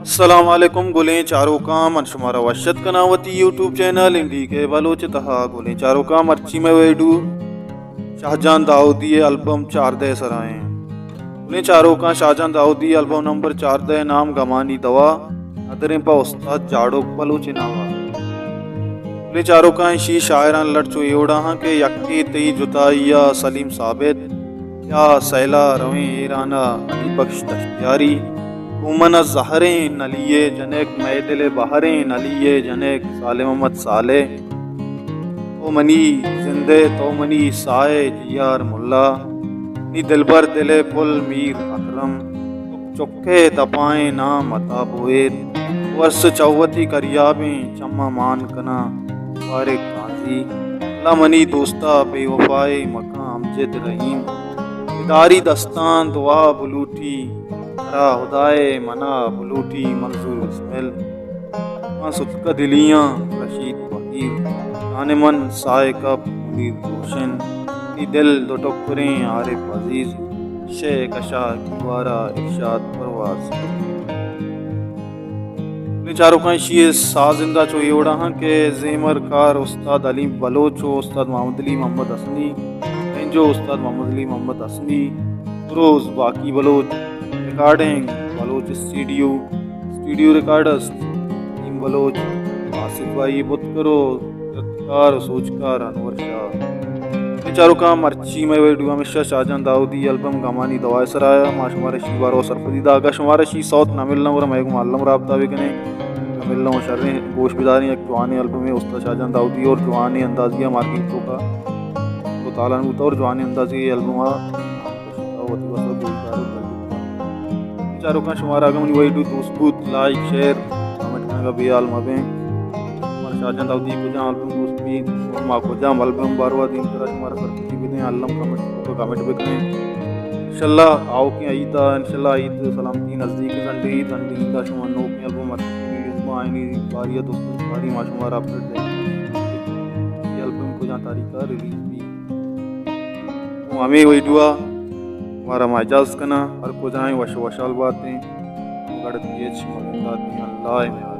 السلام علیکم گلیں چاروکاں، من شمارا وش اتک کناں وتی یوٹیوب چینل این ڈی کے بلوچ ءِ تہا۔ گلیں چاروکاں، مرچی مئے ویڈیو شاہجان داؤدی ءِ البم چاردہ ءِ سرا ایں۔ گلیں چاروکاں، شاہجان داؤدی ءِ البم نمبر چاردہ ءِ نام گمانی دوا، ندریں پہ استاد جاڑوک بلوچ ءِ نام ءَ۔ گلیں چاروکاں، ایشی شاعراں لڑ چو اے وڑا ہاں کہ یکے تئی جتائی ءَ سلیم ثابت، یا سیلا رویں ایران ءَ علی بخش دشتیاری، گوں من ءَ زہریں نلی ءِ جنک، مئے دل ءِ بہریں نلی ءِ جنک سالم احمد صالح، تو منی زند ئے، تو منی ساہ ئے جی آر ملا، نی دلبر دل ءِ پل میر اکرم، چک چک ءِ دپائیں نام عطا بوہیت، ورس چہ وتی کریابیں چماں مان کناں طارق قاضی، اللہ منی دوستا بے وفائی مکاں امجد رحیم، اداری دستاں دعا بلوٹی، ترا ہدائے منا بلوٹی منظور بسمل، من ستکہ دلیاں رشید فقیر، جان من سائے کپ منیر روشن، نی دل دو ٹکریں عارف عزیز، شے کشا گوارا ارشاد پرواز۔ نی چاروکاں، ایشی ءِ ساز اندا چو اے وڑا ہاں کہ زیمر کار استاد علیم بلوچ و استاد محمد علی محمد حسنی، بینجو استاد محمد علی محمد حسنی، دروز باقی بلوچ، ریکارڈنگ بلوچ اسٹوڈیو، اسٹوڈیو ریکارڈسٹ علیم بلوچ، آصف بھائی بتکرو، جتکار و سوجکار انور شاہ۔ اے چاروکاں، مرچی مئے ویڈیو ہمیشہ شاہجان داؤدی البم گمانی دوا ءِ سرا ءَ۔ ما شمارا شی بارو سرپدی دا، اگاں شمارا شی سوت نہ ملنا، گڑا مئے گوں الم رابطہ بکنیں، نہ ملنا شریں۔ گوش بداریں، یک جوانیں البمے استاد شاہجان داؤدی اور جوانیں اندازی ءَ مارکیٹ توکا مطالعہ بوتا اور جوانیں اندازی ءَ البم ءَ وتی وسا گوشدار و بلد۔ چاروکاں، شمارا اگاں منی ویڈیو دوست بوت، لائک، شیئر، کمنٹ کنگا بے حال مبیں۔ شمارا شاہجان داؤدی کجام البم دوست بیت، ما کجام البم باروا دیمترا شمارا سرپدی بدیں، الم کمنٹ، کمنٹ بکنیں۔ انشاءاللہ آؤکیں عید ءَ، انشاءاللہ عید سلامتی نزدیک، سنڈے عید، سنڈے عید ءَ شما نوکیں البم ہر ریلیز بہ آئینی باری ءَ دوست باری ما شمارا اپڈیٹ دیں۔ یہ البم کجام تاریخ ءَ ریلیز بی؟ و ہمے ویڈیو ءَ مارا ما اجازت کناں، ہر کجائیں وش وشحال باتیں، گڑ پیچ مگنداتیں، اللہ ءِ میار۔